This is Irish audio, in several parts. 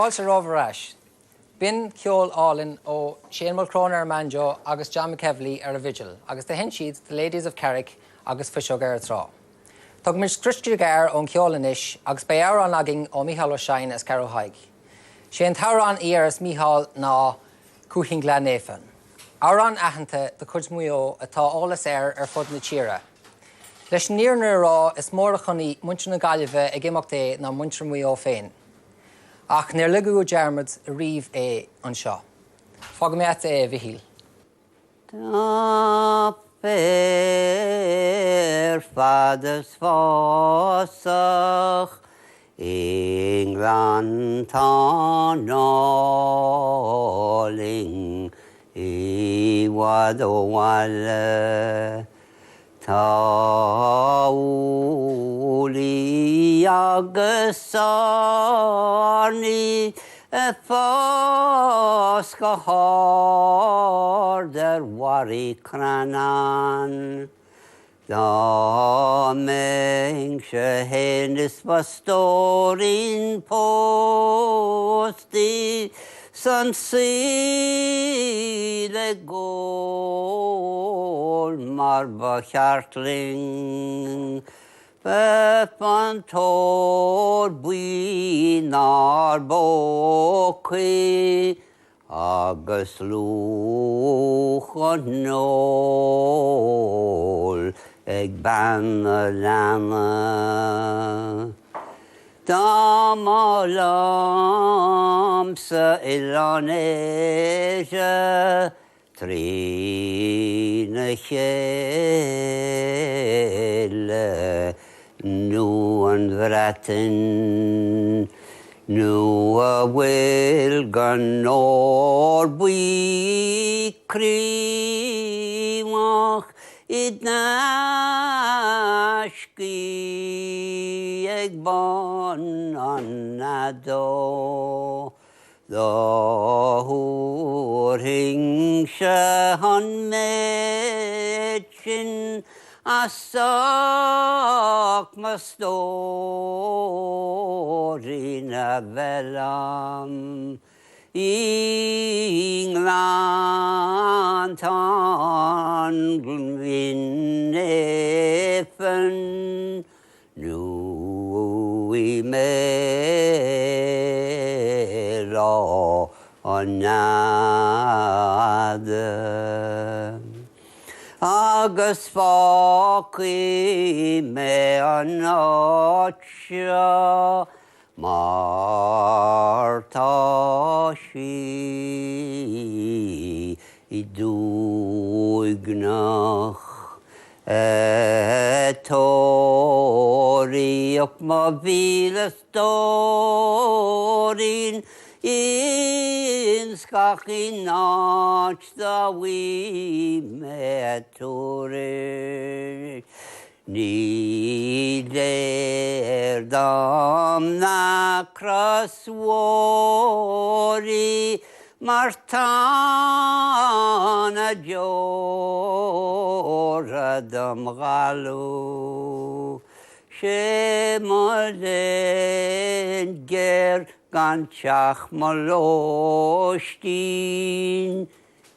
Fáilte romhaibh ar ais. B'in ceol álainn ó Shane Mulchrone ar an mbanjo agus John McEvilly ar an bhfidil agus do sheinn siad The Ladies of Carrick agus Fuiseog ar an Trá. Tógfaimid scrios gearr ón cheol anois agus beidh amhrán againn ó Mícheál Ó Seighin as Ceathrú Thaidhg. Sé an t-amhrán a iarras Mícheál ná Cuaichín Gleann Naofa. Amhrán aitheanta de chuid Mhaigh Eo atá eolas air ar fud na tíre. Leis an fhírinne a rá is mór a chonaic muintir na Gaillimhe ag imeacht é ná muintir Mhaigh Eo féin. Ach níor ligeadh i ndearmad ariamh é anseo. Fágfaidh mé agatsa é, a Mhichíl. Tá féar fada is fásach i ngleanntán álainn i bhfad ó bhaile. Tá úllaí agus airní ag fás go hard ar bharraí crann ann. Dá mbeinnse fhéin is mo stóirín póstaí 'san saol ag ól mar ba cheart linn. Bheadh an t-ór buí 'nár bpócaí agus lúth an óil ag bean na leanna. Dá mba liomsa Oileán Éire trína chéile nó an Bhreatain nó a bhfuil den ór buí críomhach i dtaiscí ag bun an fheadó. Dá thabharfainnse an méid sin as ucht mo stóirín a bheith liom. I nGleanntán Bhinn Néifinn nó i mBéal Átha an Neada. Agus fágfaidh mé an áit seo Mar tá sí uaigneach ag tóraíocht mo mhíle stóirín ins gach aon áit dá bhfuil mé ag tuairisc. Ní léir dom na crosmhóirí mar tá na deora dom dhalú. 'Sé mo léan géar gan teach mo lóistín.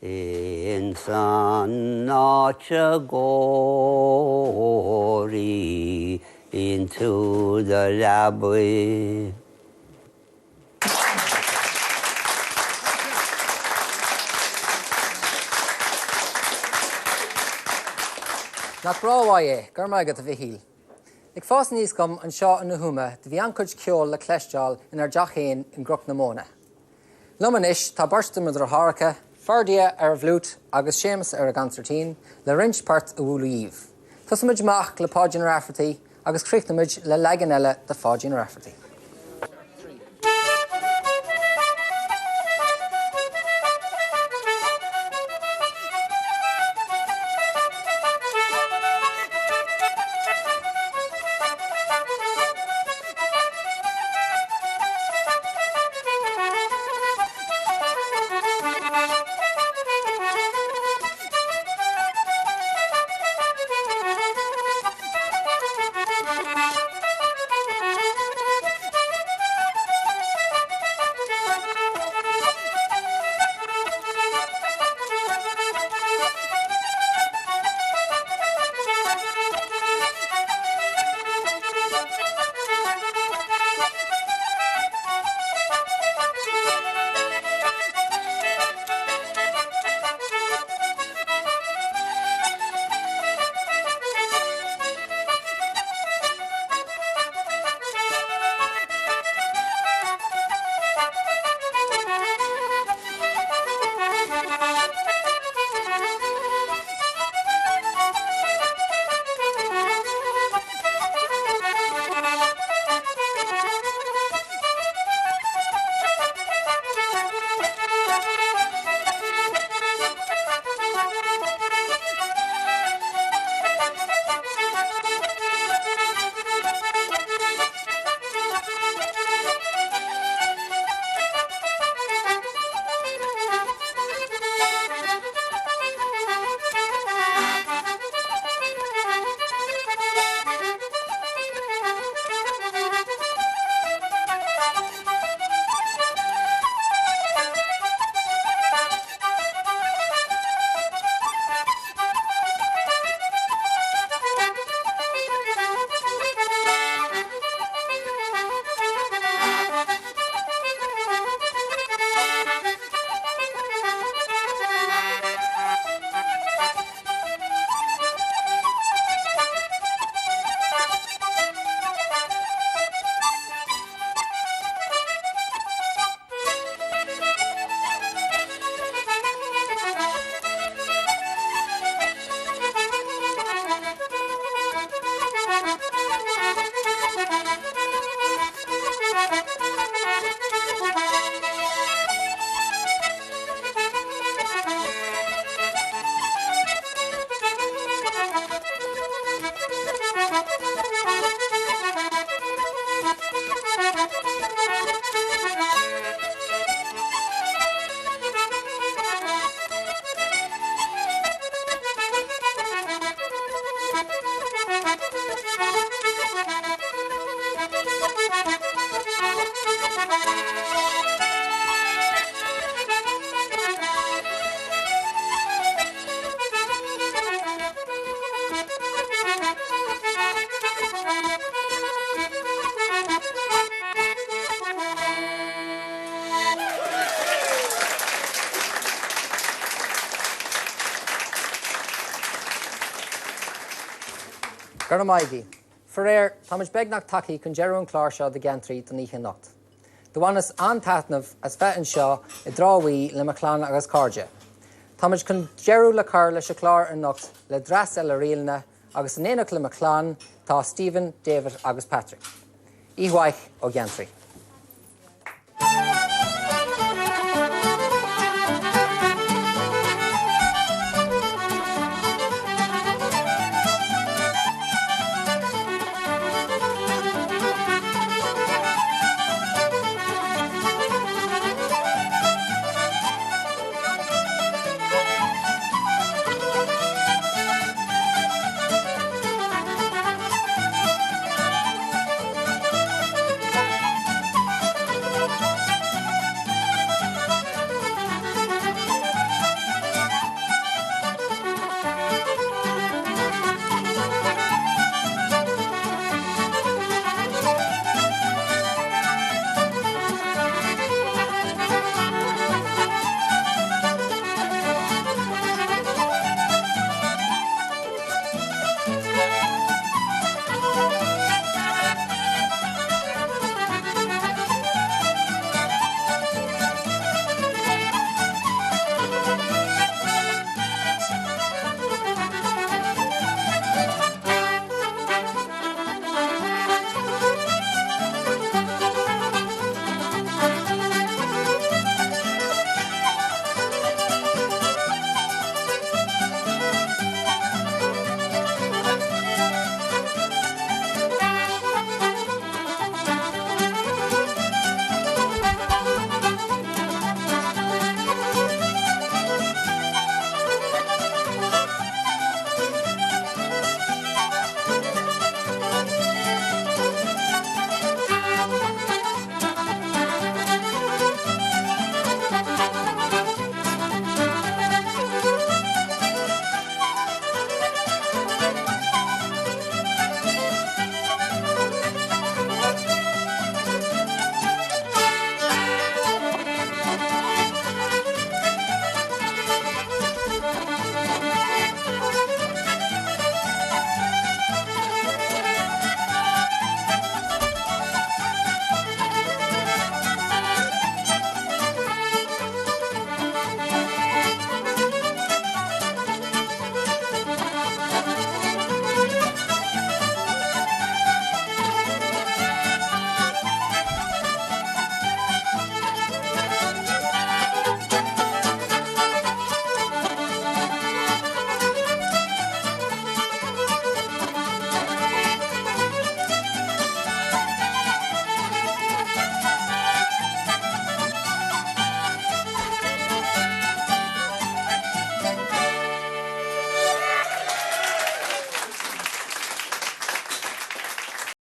Ins an áit a gcóiríonn tú do leabaidh. Nach breá uaidh é? Go raibh maith agat, a Mhichíl. Ag fás aníos dhom anseo i nDúthuama do bhí an-chuid ceoil le cloisteáil inár dteach fhéin i gCnoc na Móna. Liom anois tá beirt de mo dheartháireacha, Ferdia ar an bhfliúit agus Séamus ar an gconsairtín, le roinnt port a bhualadh dhíbh. Tosóimid amach le Páidín Ó Raifeartaigh agus críochnóimid le leagan eile de Pháidín Ó Raifeartaigh. Go raibh maith agaibh. Faraor, táimid beagnach tagtha chun deireadh an chláir seo de Gheantraí don oíche anocht. Do bhaineas an-taitneamh as bheith anseo i dTrá Bhuí le mo chlann agus cairde. Táimid chun deireadh le cur leis an chlár anocht le dreas eile ríleanna agus in éineacht le mo chlann tá Stephen, David agus Patrick. Oíche mhaith ó Gheantraí.